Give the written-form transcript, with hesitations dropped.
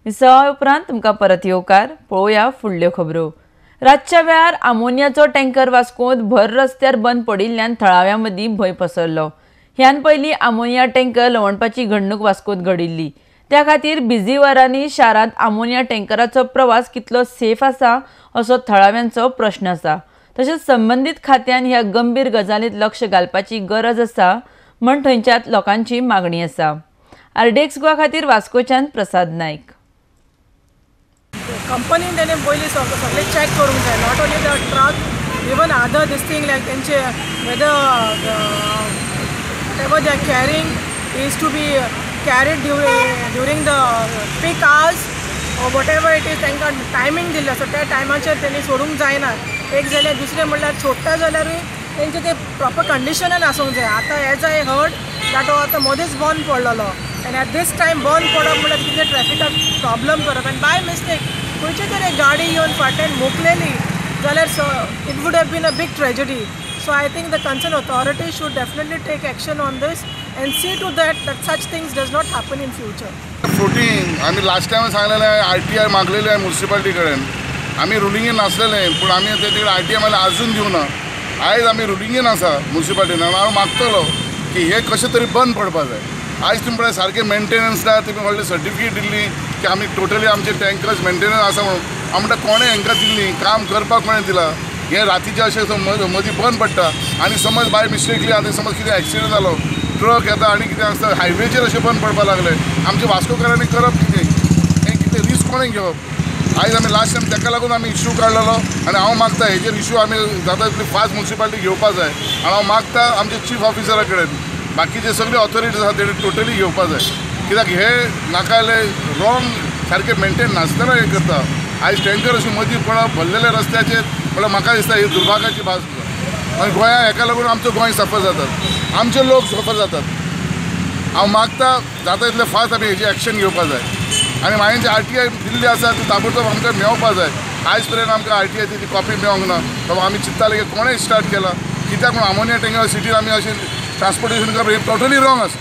विसवा उपरांत तुमकां परत येवकार. पळोवया फुडल्यो खबरो. रातच्या वेळार आमोनियाचो टँकर वास्कोंत भर रस्त्यार बंद पडिल्ल्यान थळाव्यां मदीं भंय पसरलो. ह्यान पयलीं आमोनिया टँकर लवणपाची घडणूक वास्कोंत घडिल्ली. त्या खातीर बिझी वरांनी शारांत आमोनिया टँकराचो प्रवास कितलो सेफ आसा असो थळाव्यांचो प्रश्न आसा. तशेंच संबंदीत खात्यान ह्या गंभीर गजालींत लक्ष घालपाची गरज आसा म्हण थंयच्या लोकांची मागणी आसा. आरडीएक्स गोवा खातीर वास्कोच्यान प्रसाद नायक. कंपनीन तेणें पयलीं सगळें चॅक करूंक जाय, not only the truck, even other this thing like तेंचे whether whatever they are carrying is to be carried during the peak hours or whatever it is. तांकां टायमींग दिल्लें आसा, त्या टायमाचेर तेणी सोडूंक जायना. एक जाल्यार दुसरें म्हणल्यार सोडटा जाल्यारूय तेंचें तें प्रॉपर कंडिशनान आसूंक जाय. आतां एज I heard that हो आतां मदींच बंद पडलेलो आनी एट these time बंद पडप म्हणल्यार कितें ट्रॅफिकाक प्रॉब्लम करप आनी बाय मिस्टेक खंयची तरी एक गाडी येवन फाटल्यान मोखलेली जाल्यार it would have been a big tragedy. So I think the concern authority should definitely take action on this and see to that that such things does not happen in future. Floating आमी last time सांगलेलें, RTI मागलेली आहे municipality कडेन. आमी रुलिंगेन नासलेले, पूण आमी ते तिकडे आरटीआय मागल्यार आजून दिवना. आयज आमी रुलिंगेन आसा म्युन्सिपाल्टीन. हांव मागतलो की हे कशें तरी बंद पडपा जाय. आयज तुमी पळय सारकें मेंटेनन्स ना, तुमी व्हडली सर्टिफिकेट दिल्ली की आमी टोटली आमचे टँकर्स मेंटेनन्स आसा म्हणून. हांव म्हणटा कोणें हांकां दिल्ली, काम करपाक कोणें दिलां? हे रातीचें अशें मदीं बंद पडटा आनी समज बाय मिस्टेकली आतां समज कितें एक्सिडंट जालो, ट्रक येता आनी कितें आसता हायवेचेर अशें बंद पडपाक लागलें. आमचे वास्कोकारांनी करप कितें? हें कितें रिस्क कोणें घेवप? आयज आमी लास्ट टायम ताका लागून आमी इश्यू काडलेलो आनी हांव मागता हेजेर इश्यू आमी जाता तितली फास्ट म्युन्सिपाल्टी घेवपा जाय. आनी हांव मागता आमचे चीफ ऑफिसरा कडेन, बाकीचे सगळे ऑथॉरिटीज आसा तेणी टोटली घेवपा जाय. कित्याक हे नाका रॉंग सारकें मेंटेन नासतना हें करता. आयज टँकर अशें मदीं पडप भरलेल्या रस्त्याचेर म्हणल्यार म्हाका दिसता ही दुर्भागाची भास आसा. आनी गोंया हेका लागून आमचो गोंय सफर जातात, आमचे लोक सफर जातात. हांव मागता जाता तितलें फास्ट आमी हेजी एक्शन घेवपा जाय आनी हांवें जी आरटीआय दिल्ली आसा ती ताबडतोब आमकां मेळपा जाय. आयज पर्यंत आमकां आरटीआय ती कॉपी मेळोंक ना. बाबा आमी चिंत्ताले की कोणें स्टार्ट केलां, कित्याक म्हणून आमोनिया टँकर सिटीन आमी अशें ट्रान्सपोर्टेशन करप हें टोटली रॉंग आसा.